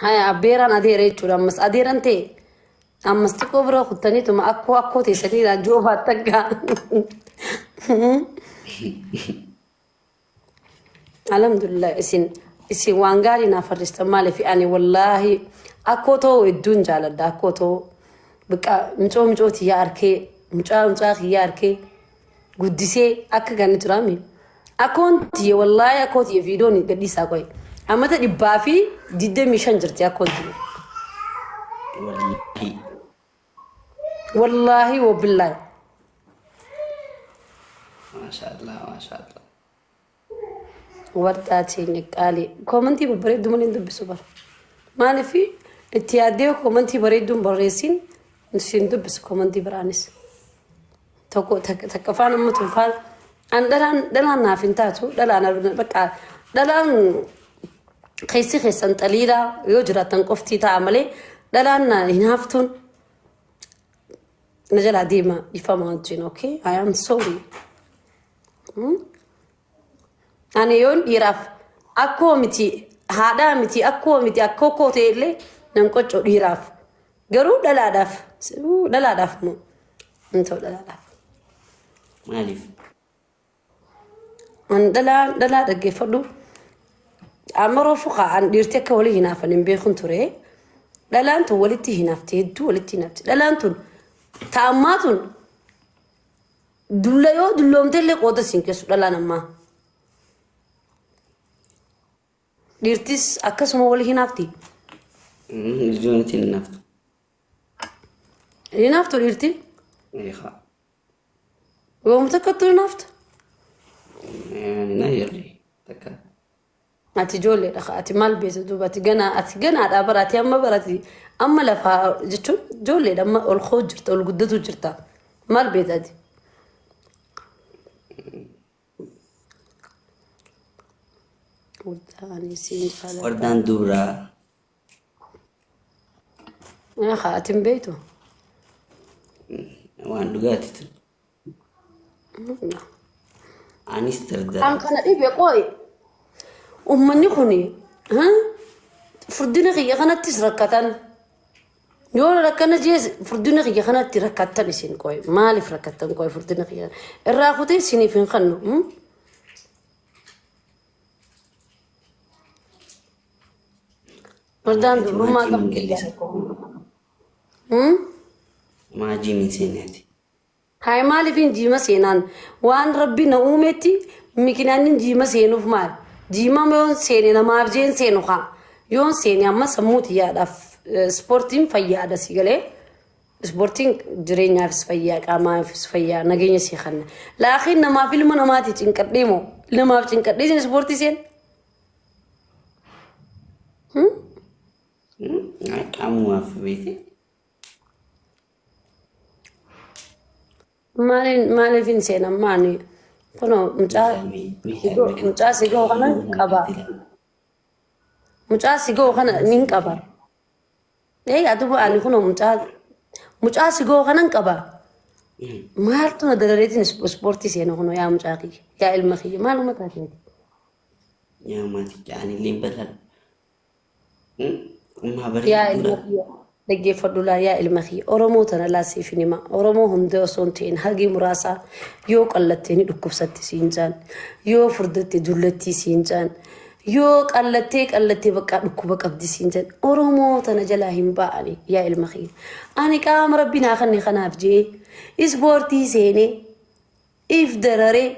Haya abbeeraan adeera jechuudha ammas adeeran ta'e ammas xiqqoo bira kuttaniituma akkoo akkoo teessanii raajjoo baattan gaa. Alhamdulillah isin isin waan gaarii naaf farristan maaliif ani wallaahi akkoo ta'uu hedduun jaaladha akkoo ta'uu biqa mucoo mucoo tiyyaa arkee mucaa mucaa kiyyaa arkee guddisee akka kan turaami. Akkoon tiyya wallaahi akkoo tiyya viidiyoon gadhiisaa qoye. Amata 125 jirti akkoon tiyya. Wallaahi. Wallaahi wabillaahi. Maashaallah maashaallah. Warxaa teenya qaalii. Koomantii babbareedduu malee hin dubbisu bara. Maaliif itti yaaddee koomantii bareedduun barreessiin siin dubbisu koomantii biraanis. Tokko takka afaan amma tunfaan an dhalaan dhalaan naaf hin taatu dhalaan bakka dhalaan keessi keessan xaliilaa yoo jiraattan qoftii ta'a malee dhalaan na hin haftuun na jalaa deema dhiifama wajjin okay I am sorry. Ani yoon dhiiraaf akkoo miti haadhaa miti akkoo miti akkoo koo ta'e illee nan qoccoo dhiiraaf. Garuu dhalaadhaaf dhalaadhaaf immoo hin ta'u dhalaadhaaf. Maaliif? An dhalaa dhalaa dhaggeeffadhu. Amma roofu kaa an dhiirti akka walii hinaafan hin beekun ture. Dhalaan tun walitti hinaafti hedduu walitti hinaafti. Dhalaan tun ta'ammaa tun dulla yoo dulloomte illee qooda siin keessu dhalaan ammaa. Dhiirtis akkasuma wal hinaafti. Ijoon ittiin hinaaftu. Hinaaftu dhiirti. Eegaa. Yoom takkattuu hinaaftu? Na jirri takka. Ati ijoolleedha kaa ati maal beekta duuba ati ganaa ati ganaadhaa bara ati amma bara ati amma lafaa jechuun ijoolleedha amma ol koo jirta ol guddatu jirta maal beekta ati? Wardaan siin jaaladha. Wardaan dubraa. Haa ati hin beektu. Waan dhugaati tun. Anis dardara. Kan kana dhibe qoy. Uummanni kuni furdina kiyya kanattis rakkatan. Yoo rakkana jees furdina kiyya kanatti rakkattan isin qoy. Maaliif rakkattan qoy furdina kiyya irraa kutee isiniif hin kannu. Wardaan dubrummaa qabdi. Maa jiimiin seeneeti. Hayi maaliifin jiima seenaan waan rabbi na uumetti mikinaanin jiima seenuuf maal jiima yoon seene namaaf jeen seenu kaa yoon seene amma sammuu tiyyaadhaaf ispoortiin fayyaadha si galee ispoortiin jireenyaafis fayyaa qaamaafis fayyaa nageenya si kanna laakiin namaaf ilma namaati cinqadhee moo namaaf cinqadhee isin ispoortii seen Qaamumaaf beekte. Maaliin maaliif hin seenan maani kunoo mucaa mucaa sigoo kana qaba. Mucaa sigoo kana nin qaba. Ee aduba ani kunoo mucaa mucaa sigoo kanan qaba. Maaltu na darareetiin ispoortii seena kunoo yaa mucaa kiyya yaa ilma kiyya maaluma taateeti. Yaa maatii anillee bal'aadha. Ummaa Yaa ilma bareedduudha. kiyya dhaggeeffadhu laa yaa ilma kiyya Oromoo tana laa siif hin hima Oromoo hunda osoo hin ta'in hagii muraasaa yoo qallattee ni dhukkubsatti siin jaan yoo furdatte dullattii siin jaan yoo qallattee qallattee bakka dhukkuba qabdi siin jaan Oromoo tana jalaa hin ba'ani yaa ilma kiyya ani qaama rabbi naa kanne kanaaf jee ispoortii seenee if dararee.